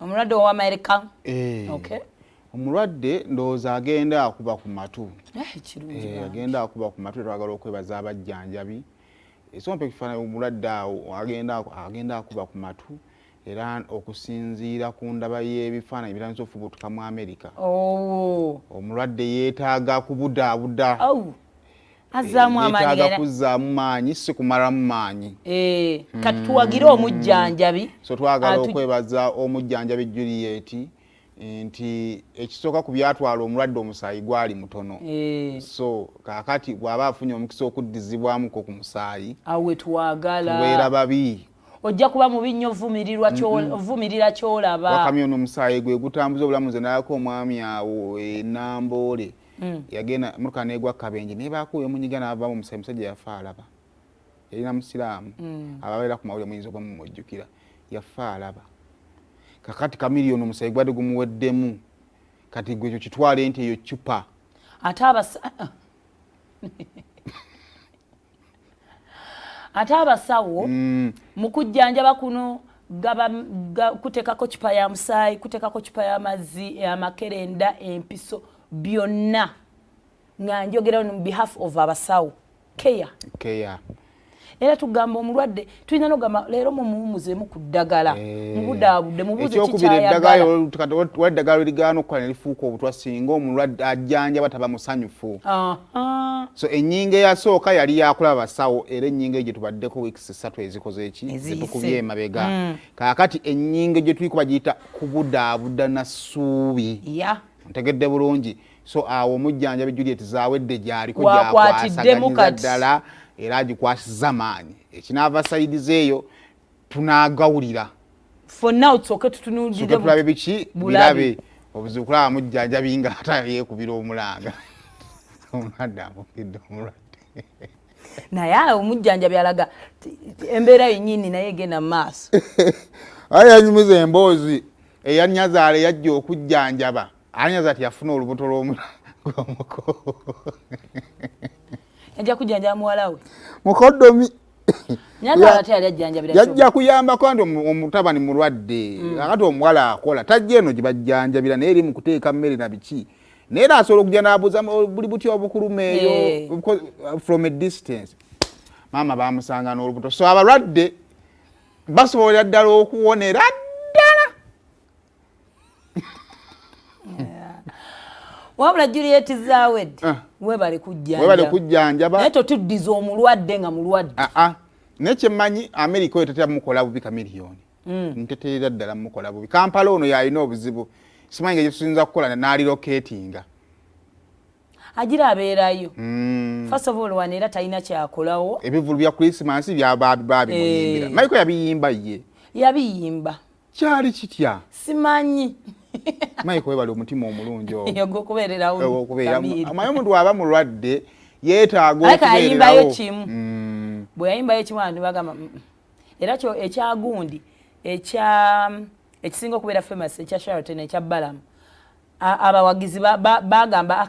Omulwadde owa Amerika. Eh. Okay. Omulwadde ndowooza agenda akuba ku matu. Kirungi. Eh, Bambi. agenda akuba ku matu. Twagala okwebaza abajjanjabi. Esompa ekifaananyi, omulwadde awo agenda akuba ku matu, era okusinziira ku ndaba y'ebifaananyi bitandise ofubutuka mu Amerika, Oh. omulwadde yeetaaga kubudaabuda. Au. Azzaamu amaanyi. Yeetaaga kuzzaamu maanyi, si kumalamu maanyi. Eh, kati tuwagire omujjanjabi. So twagala okwebaza omujjanjabi Juliet nti ekisooka ku byatwala omulwadde, omusaayi gwali mutono. So kaakati bw'aba afunye omukisa okuddizibwamuko ku musaayi, Awo wetwagala. Tubeera babi. Ojja kuba mubi nnyo, vumirira kyolaba. Wakamyona omusaayi gwe gutambuza obulamu. Nze nalako omwami awo enamboole, yagenda motoka negwa kabenje, nebaako emunyiga n'avaamu omusaayi. Musajja yafa alaba, yalina musiraamu. Ababeera ku mawulire muyinza okuba mumujjukira. Yafa alaba. Kakati Kamiliyoni omusaayi gwadde gumuweddemu. Kati gwe ekyo kitwale nti eyo cupa. Ate abasawo mu kujjanjaba kuno kuteekako cupa ya musaayi, kuteekako cupa y'amazzi, amakerenda, empiso, byonna, nga njogera on behalf of abasawo, care. Care. Era tugamba omulwadde, tulina nogamba leero mumuwumuzeemu ku ddagala, Eh. mubudaabudde, mubuuze Ekyokubiri, kikyayagala. eddagala, eddagala ligaana okukola ne lifuuka obutwa singa omulwadde ajjanjaba taba musanyufu. So ennyingo eyasooka yali yakulaba basawo, era ennyingo eyo gye tubaddeko weeks 3 ezikoze eki? Eziyise. Zetukubye emabega. Kaakati ennyingo gye tuliko bagiyita kubudaabuda na ssuubi. Ntegedde bulungi? So awo omujjanjabi Juliet Zawedde gyaliko. Wakwatiddemu Gyakwasaganyiriza kati. ddala, era agikwasiza maanyi. Ekinaava side zeeyo tunaagawulira. For now tusooke tutunuulire Soke tulabe biki. Bulabe. Birabe obuzibu kulaba mujjanjabi nga ate yeekubira omulanga, omulwadde amukidde omulwadde. Naye awo omujjanjabi alaga embeera yennyini naye egenda mu maaso. Aye yanyumiza emboozi eyanyazaala eyajja okujjanjaba anyaza ti yafuna olubuto lw'omuko. Yajja kujjanjaba muwala we. Mukoddomi. Nyazaala ate yali ajjanjabira? Yajja kuyambako nti omutabani mulwadde. Akati omuwala akola tajja eno gye bajjanjabira, naye eri mu kuteeka mmere na biki, naye era asobola okujja n'abuuza buli buti obukuluma eyo. From a distance maama bamusanga n'olubuto. So abalwadde basobolera ddala okuwonera ddala. Wabula Juliet Zawed, Ah. webale kujjanjaba. Webale kujjanjaba. Naye totuddiza omulwadde nga mulwadde. Ah, ah. Naye kyemmanyi, Amerika oyo tetera mukola bubi. Kamiliyoni nteterera ddala mukola bubi. Kampala ono yalina obuzibu, simanyi nga gyetuyinza kukola n'arelocatinga. Agira abeerayo. First of all, wano era talina kyakolawo. Ebivulu bya Christmas babimuyimbira. Michael yabiyimba ye. Yabiyimba. Kyali kitya? Simanyi. Michael, webali omutima omulungi ogwo. Ogwokubeererawo. Omanyi omuntu aba mulwadde yeetaaga Aleka yayimbayo okubeererawo. kimu. Bwe yayimbayo kimu, abantu bagamba, Era kyo ekyagundi ekya ekisinga okubeera famous ekya Sheraton, ekya Balamu, abawagizi bagamba,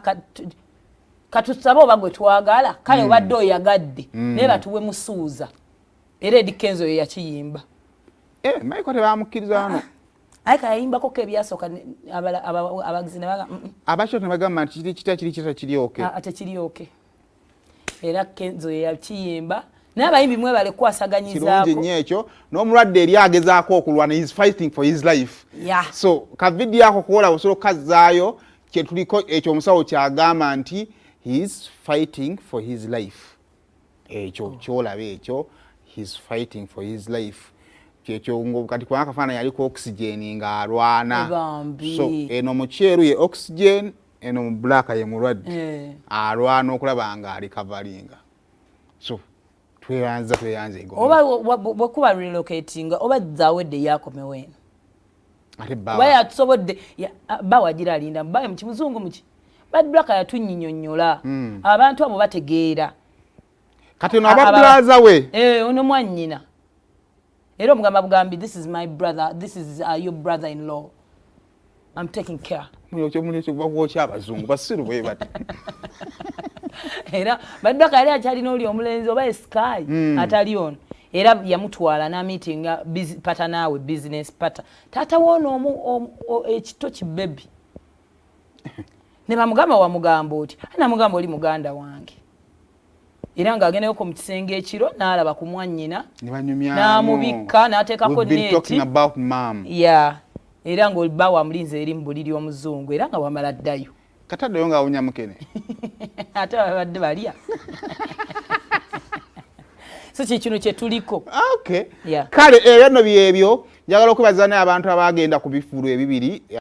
"Katusabe oba gwe twagala." Kale obadde oyagadde, naye batuwe musuuza. Era Eddy Kenzo ye yakiyimba. Eh, Michael tebamukkiriza wano. Aye kayayimbako ko ebyasooka, abawagizi ne bagamba, Abakyo tebagamba nti kiri kitya, kiri kitya, kiri okay. Ah, tekiri okay. Era Kenzo ye yakiyimba. Naye abayimbi mwebale Kirungi kukwasaganyizaako. nnyo ekyo. N'omulwadde eri agezaako okulwana, he is fighting for his life. So kavidiyo ako kuwola osobola okukazaayo kyetuliko ekyo, omusawo kyagamba nti he is fighting for his life. Ekyo kyolaba ekyo, he is fighting for his life, kyekyo. Kati kubanga kafaananyi aliko oxygen ng'alwana. Bambi. So eno mu kyeru ye oxygen, eno mu black ye mulwadde. Alwana okulaba nga arecoveringa. So tweyanza, tweyanza ego. Oba bwekuba relocatinga, oba Zawedde yakomewo eno. Ate Oba bawa yatusobodde bawagira alinda bawe mukimuzungu muki. Bad Black yatunyinyonnyola. Abantu abo bategeera. Kati ono aba brother we. Eh, ono mwannyina. Era omugamba bugambi, "This is my brother, this is your brother in law, I'm taking care." Mulekyo bakwokya, abazungu basiru bwe bati. Era Bad Black yali akyalina oli omulenzi oba esky, atali ono. Era yamutwala n'amitinga partner naawe, business partner, taata woono ekito kibebi, ne bamugamba, "Wamugamba oti?" Namugamba, "Oli muganda wange." Era ng'agendayoko mu kisenge ekiro n'alaba ku mwannyina, n'amubikka, n'ateekako neeti ya, era ng'obba wamulinze eri mu buliri omuzungu, era nga wamala ddayo. Kataddeyo ng'awunya mukene. Ate babadde balya. So kikino kyetuliko. Okay. Kale ebyo nno byebyo. Njagala okwebaza naye abantu abagenda ku bifulu ebibiri.